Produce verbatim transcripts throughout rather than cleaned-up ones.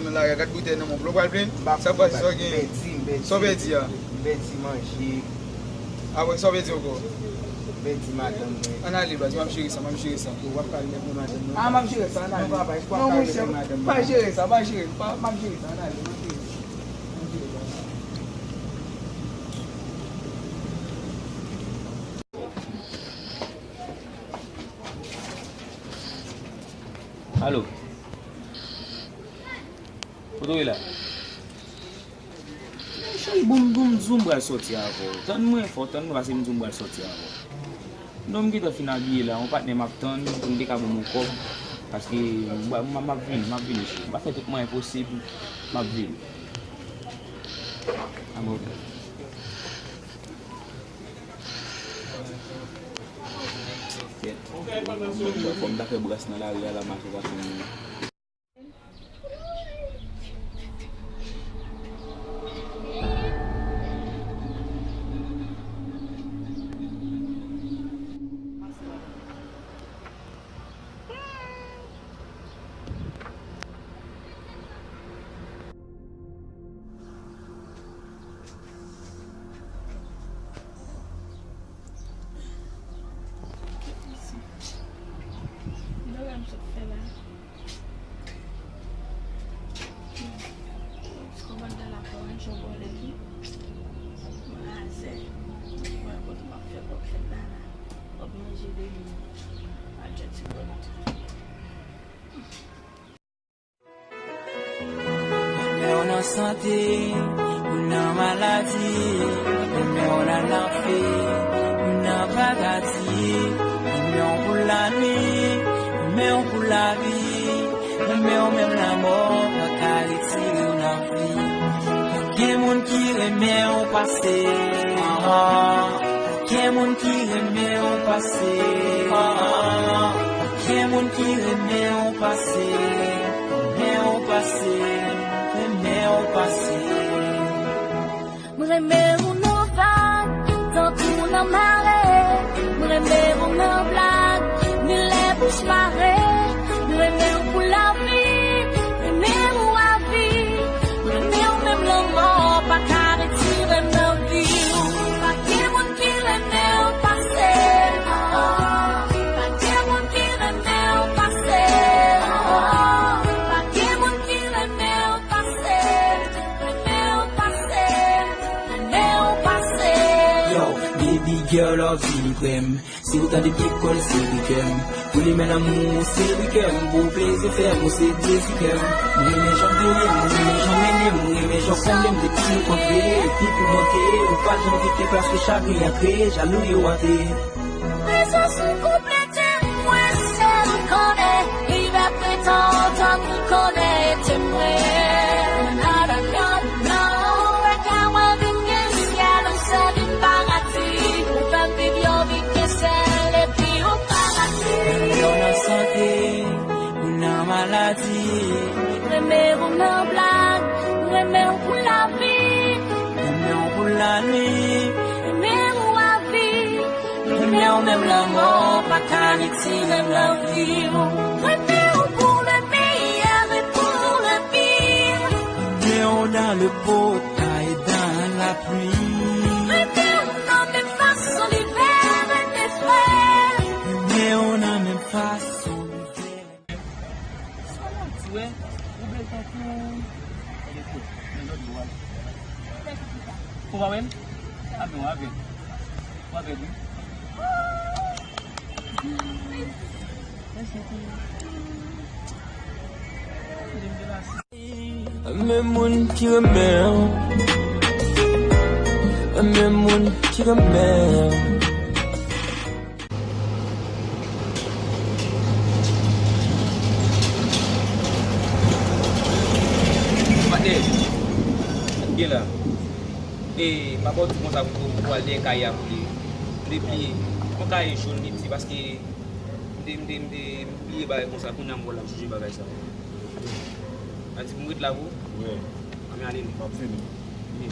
Nan lari a, gad boutèy nan men w, w pral plenn? Sa w pèdi, sa w genyen? Sa w pèdi a? M pèdi manje. Apre sa w pèdi ankò? M pèdi madanm mwen. Ann ale baz, m ap jere sa, m ap jere sa. Yo, w ap ka remèt mwen madanm mwen. Ah, m ap jere sa, ann ale. Non, papa, èske w ap ka remèt mwen madanm mwen? Pa jere sa, pa jere, pa, m ap jere sa, ann ale, m ap jere sa. M ap jere sa. Alo. Kote w ye la? Cheri, bon, bon, m di w m pral sòti avè w. Tann mwen, fò w tann mwen, paske m di w m pral sòti avè w. Non, m gentan fin abiye la, yon patnè m ap tann, pou m te ka ban m yon kòb, paske m, m, m ap vini, m ap vini, cheri. M ap fè tout mwayen posib, m ap vini. Amò. Kèt. Fò m ta fè bras nan lari a la, mache pa fini. Renmen w nan sante, ou nan maladi, renmen w nan lanfè, ou nan paradi, renmen w pou lanwi, renmen w pou lavi, renmen w menm lanmò pa ka retire w nan vi. Pa gen moun ki renmen w pase, ah, ah. Pa gen moun ki renmen w pase, ah, ah. Pa gen moun ki renmen w pase, renmen w pase, renmen w pase. M renmen ou nan vag, tankou nan mare. M renmen ou nan blag, ni lè bouch mare. M renmen ou pou lavi, renmen ou avi. M renmen ou menm lanmò pa ka retire nan vi w. Pa gen moun ki renmen w pase, oh, oh. Pa gen moun ki renmen w pase, oh, oh. Pa gen moun ki renmen w pase, renmen w pase, renmen w pase. Yo, baby girl, ou vin pre m. Si w tande pye kòl, se ri kè m. Pou li men lanmou, se ri kè m. Pou plezi fè m, ou se dezi kè m. M renmen jan w touye m, m renmen jan w mennen m, m renmen jan w konble m depi nou kontre. Epi pou monte, ou pa janm kite plas pou chagren antre, jalou yo antre. Rezon sou kouplete mwen, sèl ou konnen. Li va pretan otan pou konnen te mwen. Nan, nan, nan, nan, ou pa ka wè vin gen syèl, ou sèl vin paradi. Ou pa viv yon vi ki sèl, epi ou paradi. Ou nan sante, ou nan maladi. Renmen ou nan blag, renmen ou pou lavi. Renmen ou pou lanwi. Renmen ou avi. Renmen ou menm lanmò pa ka retire nan vi w. Renmen ou pou le meyè e pou le pi. Renmen ou dans le beau temps et dans la pluie. Renmen ou nan menm fason livè e frè. Renmen ou nan menm fason livè. Sa w ap di, wè? Ou bèl tankou. Gade kou, nan lòt bò a. Ou pa wè m? A ben, w avè m. W avè m, wi. Renmen moun ki renmen w. Renmen moun ki renmen w. Patnè, sa k gen la? E, m ap di konsa pou, pou al dèyè kay la pou li. Depi, yon kay jòn li di, paske m te, m te, m te, m bliye bagay konsa, kounye a m wè l ap jije bagay sa. A di pou m ret la pou? Wi. Anben ale nou. M ap vini. Wi.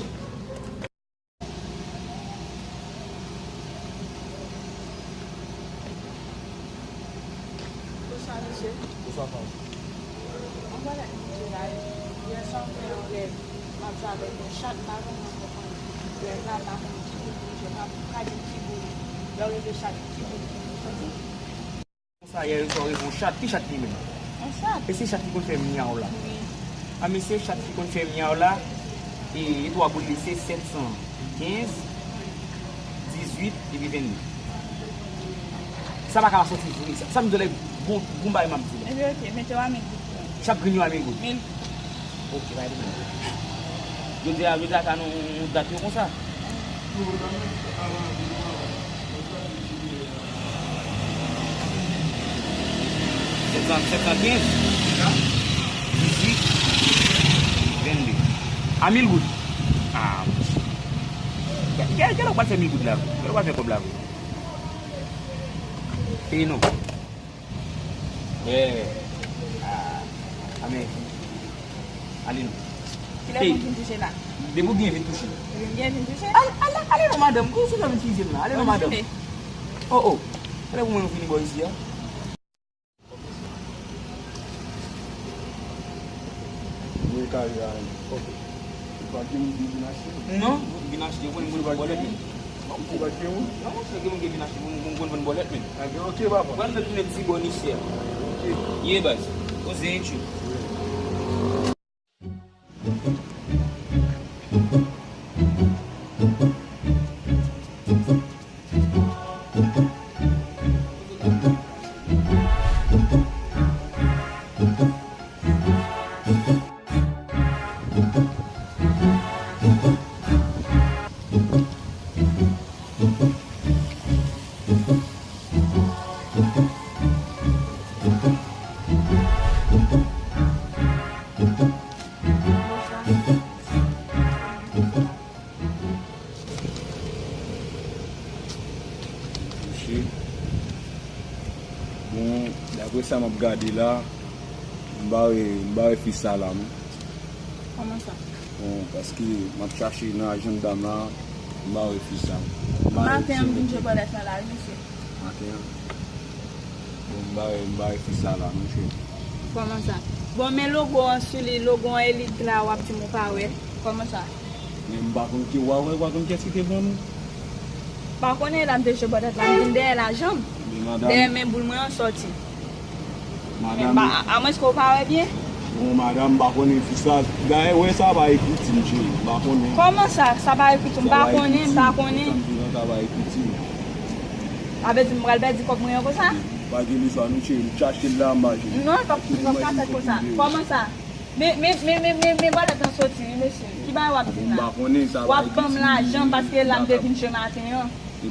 Bonswa, mesye. Bonswa, fanm. Mwen pale ak misye la, e Yè swa m fè yon rèv, m ap jwe avèk yon chat, m pa konn nan konprann. Rèv la, m pa konn ki bout pou m jwe, m pa, m pa gen ki bout. Lè w reve chat, ki bout pou m soti? Konsa, yè swa w reve yon chat, ki chat li menm? Yon chat. E se chat ki konn fè myaw la? Wi. A, mesye, chat ki konn fè myaw la, e, e twa boul li se sèt san kenz, dizuit epi venn de. Sa pa ka pa soti vre. Sa, sa m di w la, bon, bon bagay m ap di w la. Epi, ok, mete w a mil goud pou mwen. Chat grenn yo a mil goud. Mil goud. Ok, pa gen pwoblèm. Jodi a, jodi a, ka nou dat yo konsa. Sèt san, sèt san kenz, dizuit, venn de. A mil goud. Ah, monchè. Kè, kè, kè lè w pral fè mil goud la vre? Kè lè w pral fè kòb la vre? Peye non. Eh, ah, ah, men. Ale non. Kilè pou m vin touche la? Depi w byen vin touche. Depi m byen vin touche? Ale, ale, ale non, madanm. Kou sou jan vin fize m la. Ale non, madanm. Oh, oh. Kilè pou mwen nou vini bò isi a? Mwen kare a. Ok. Ou pa gen moun ki vin achte? Non, vin achte. Ou konn mwen vin bòlèt. Ou pa gen moun? Non, monchè, gen moun ki vin achte. Mwen, mwen, mwen vin bòlèt, men. Ah, ok, papa. Mwen fè tounen ti bò nichè. Ok. Ye, baz. Koze etchou. Mesye, bon, daprè sa m ap gade la, m pa wè, m pa wè fi sa la, non. Kòman sa? Bon, paske m ap chache nan ajandanm la, m pa wè fi sa. M pa wè. Maten an, m vin jwe bòlèt nan lari, mesye. Maten an? Bon, m pa wè, m pa wè fi sa la, non, cheri. Kòman sa? Bon, men logo an sou li, logo an elit la, w ap di m ou pa wè l. Kòman sa? Men m pa konn ki, w a wè, w pa konn kiyès ki te vann ou? Pa konnen la, m te jwe bòlèt la, m vin dèyè lajan m. Men madanm. Dèyè men boul mwen an sòti. Madanm. Men pa, a, amwenske w pa wè byen. Bon, madanm, m pa konnen fi sa. Dayè, wè sa pa ekriti m, cheri. M pa konnen. Kòman sa? Sa pa ekriti m? M pa konnen, m pa konnen. Sa m di lan, sa pa ekriti m. Sa vle di m pral pèdi kòb mwen an konsa? Pa gen listwa non, cheri. M chache l la, m pa jwenn. Non, l p ap, l p ap ka fèt konsa. Kòman sa? Men, men, men, men, men, men bòlèt lan soti, wi, mesye. Ki bagay w ap di la? M pa konnen sa. W ap ban m lajan paske la m te vin jwe maten an. Ou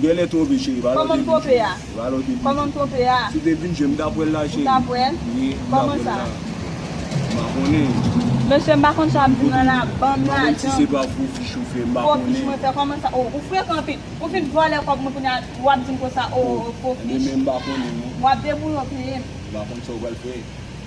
genlè twonpe, cheri, pa lòt epi. Kòman m twonpe a? Pa lòt epi. Kòman m twonpe a? Si w te vin jwe, m t ap wè l la, cheri. Ou t ap wè l? Wi, m t ap wè l la. Kòman sa? M pa konnen. Mesye, m pa konn sa w ap di m nan la, ban m lajan. M pa konn si se pa fo fich ou fè, m pa konnen. Fo fich mwen fè, kòman sa? O, ou frekan anpil. Ou fin vòlè kòb mwen kounye a, w ap di m konsa, o, fo fich. Ebyen, men m pa konnen, non. W ap debouye w peye m. M pa konn sa w pral fè.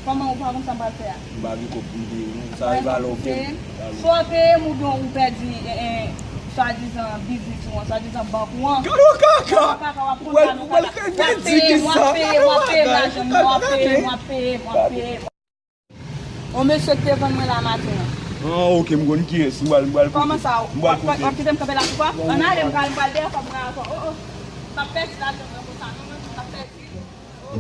Kòman ou pa konn sa m pral fè a? M pa gen kòb pou m peye w, non. Sa e valè w fè m. Swa w peye m oubyen w pèdi, eh, eh, swadizan biznis ou an, swadizan bank ou an. Gade w kaka! Gade w kaka, w ap konn sa nou papa. W ap peye m, w ap peye m, w ap peye m lajan m, w ap peye m, w ap peye m, w ap peye m. On mesye ki te vann mwen la maten an. Ah, ok, m konn kiyès. M pral, m pral kote. Kòman sa? M pral kote. W ap, w ap kite m kanpe la poukò? Ann ale, m pral, m pral dèyè kòb mwen ankò. Oh, oh. M ap pèdi lajan mwen konsa, non, non, m ap pèdi. Oh.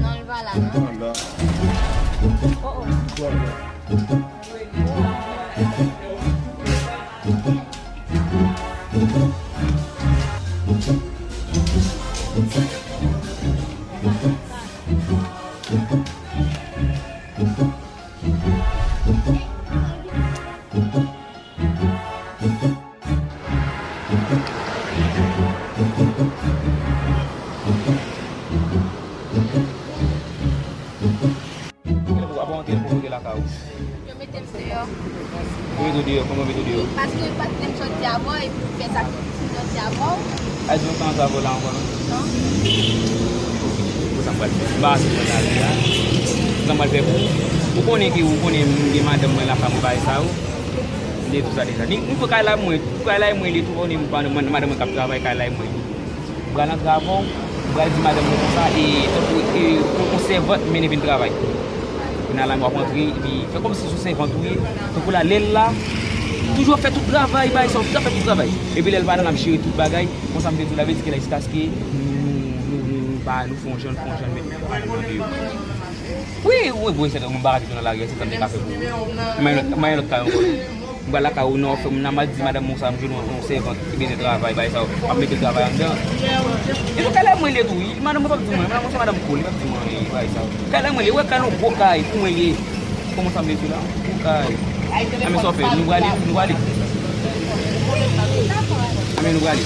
Non, l pa la, non. Li pa la. Oh, oh. Li pa la. Kèlè pou, apa w antre pou kote lakay ou? Yo mete m deyò. Yo mete w deyò, kòman yo mete w deyò? Paske patnè m sòti avè w, epi w fè sa ki sòti avè w. A di yo pa antre avè w la ankò, non? Non. Pou sa m pral fè. M pa ase pran lari a. Pou sa m pral fè pou ou. Ou konnen ke, ou konnen m gen madanm mwen lakay mwen bagay sa yo. M gen tout sa deja. Ni, m pou kay la mwen, pou kay la mwen li tou, ou konnen m pa, madanm mwen k ap travay kay la mwen. M pral antre avè w, m pral di madanm mwen konsa, e, tankou, e, yon, yon sèvant m mennen vin travay. Kounye a la, w ap antre, epi fè kòmsi se yon sèvant ou ye. Tankou la, lè l la, toujou ap fè tout travay, bay sa, w toujou ap fè tout travay. Epi lè l pa la, l ap jere tout bagay. Konsa, m te di w, la vle di ke la, jiskaske nou, nou, nou, nou, nou pa, nou fè yon jan, nou fè yon jan, met madanm nan deyò. Wi, wi, bon, se yon bagay ki nan lari a, se sa m te ka fè pou ou. M pa gen lòt, m pa gen lòt kay ankò. M pral lakay ou, non, frè m nan, m al di madanm mwen sa, m jwenn yon, yon sèvant ki bezwen travay, bay sa, ap mete l travay anndan. E tou, kay la mwen li tou, wi. Madanm mwen p ap di mwen, madanm mwen se madanm cool, li p ap di mwen anyen, bay sa. Kay la mwen li, wè, kay la yon gwo kay, pou mwen li ye. Kòman sa m mete la? Yon gwo kay. Anben sa w fè, nou prale, nou prale. Anben nou prale.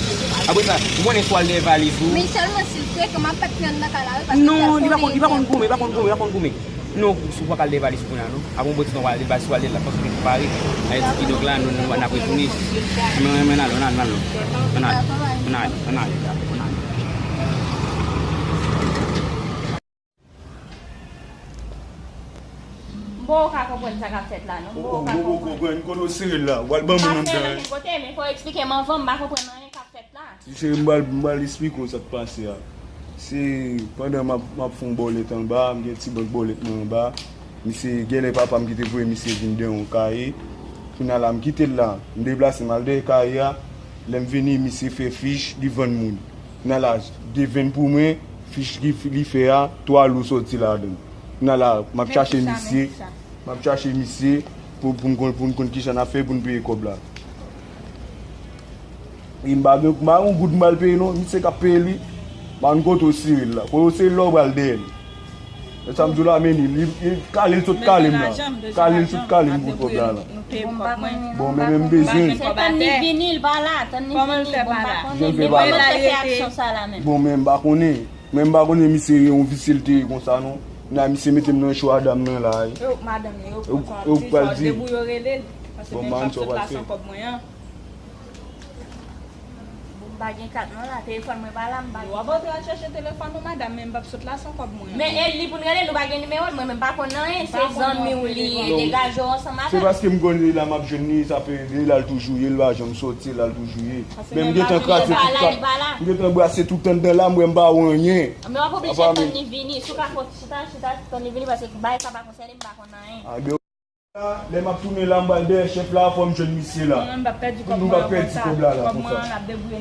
Apre sa, ou konnen swa l dèyè valiz ou. Men sèlman si l frekan, m ap pa t pran nan kay la, wi, paske non, li pa konn, li pa konn goumen, li pa konn goumen, li pa konn goumen. Non, si w pa ka leve valiz kounye a, non. Apre yon bon ti tan, w al leve valiz, w al leve la, paske w te pare. Sa vle di, kidonk la, nou, nou, n ap retounen. Men, men, men, ann ale, ann ale, ann ale. Ann ale, ann ale, ann ale, ann ale. M poko ka konprann sa k ap fèt la, non. M poko ka konprann. Ou poko konprann, kote w sere l la? W al ban moun anndan. M pa sere l nan kenn kote, men fò w eksplike m anvan, m pa konprann anyen k ap fèt la. Ti cheri, m pral, m pral esplike w sa k pase a. Se pandan m ap, m ap fè yon bòlèt anba, m gen ti bank bòlèt mwen anba. Misye, genlè papa m ki te voye misye vin dèyè yon kaye. Kounye a la, m kite l la. M deplase, m al dèyè kaye a. Lè m vini, misye fè fich, li vann moun. Kounye a la, de venn pou mwen, fich li, li fè a, twa lou sòti ladan l. Kounye a la, m ap chache misye. M ap chache misye pou, pou n konn, pou n konn kijan n ap fè pou n peye kòb la. E m pa gen, m pa gen yon goud m pral peye non, misye k ap peye li. M pa konn kote w sere l la. Kote w sere l la, w pral dèyè l. E sa m di w la, men li, li, li kale l sot kale m la. Kale l sot kale m pou kòb la la. Bon, men, men m bezwen. Se tann li vini, l pa la, tann li vini, bon, m pa konnen. Jan l fè pa la. Bon, men m pa konnen. Men m pa konnen misye yon visye l te ye konsa non. Nan misye mete m nan cho a dam nan la wi. Yo, madanm li, yo pran sa. Yo pral di. Debouye w rele l. Paske bon, men m p ap sot la san kòb mwen an. Bon, m pa gen kat non la, telefòn mwen pa la, m pa gen. W ap antre al chèche telefòn ou, madanm, men m p ap sot la san kòb mwen an. Men e li pou n rele, nou pa gen nimewo l, mwen menm m pa konn anyen, se zanmi w li ye, degaje w ansanm avè l. Se paske m konnen la m ap jwenn li, sa fè li la l toujou ye, l pa janm sòti, la l toujou ye. Men m gentan krasi tout kat. M gentan brase tout anndan la, m wè m pa wè anyen. Men w ap oblije tann li vini. Si w ka fè yon ti chita, chita, tann li vini, paske bagay sa pa konsène m, m pa konn anyen. Lè m ap tounen la, m pral dèyè chèf la, fò m jwenn misye la. Pou nou pa pèdi kòb la la konsa.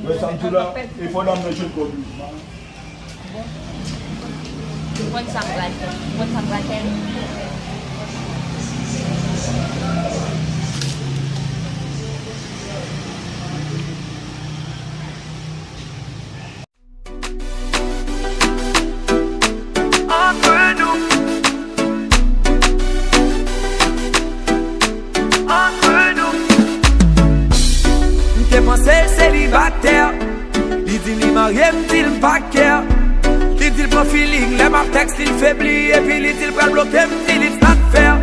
Wè sa m di w la, e fò dam nan jwenn kòb li. Bon. M konn sa m pral fè. M konn sa m pral fè wi. Antre nou. Antre nou. M te panse l selibatè. Li di li marye, m di l pa kè. Li di l pran feeling, lè m ap tèks li, l febli. Epi li di l pral bloke m, di l it's not fair.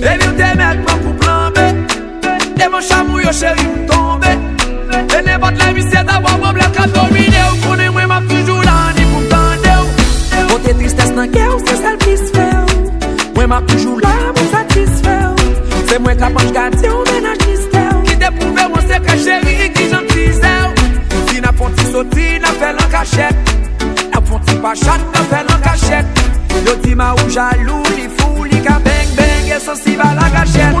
Epi w te mèt pran kou flanbe. Devan chanm ou yo, cheri, m tonbe. E nenpòt lè misye ta ba w pwoblèm k ap domine w, konnen mwen m ap toujou la, ni pou m tande w. Pote tristès nan kè w, se sa l plis fè w. Mwen m ap toujou la pou satisfè w. Se mwen k ap anj gadyen w, mennaj mistè w. Kite pwouve w an sekrè, cheri, kijan m tizè w. Si n ap fè yon ti soti, n ap fè l an kachèt. N ap fè yon ti pachat, n ap fè l an kachèt. Yo di Mawozo jalou, li fou, li ka beng beng, e sansib a la gachèt.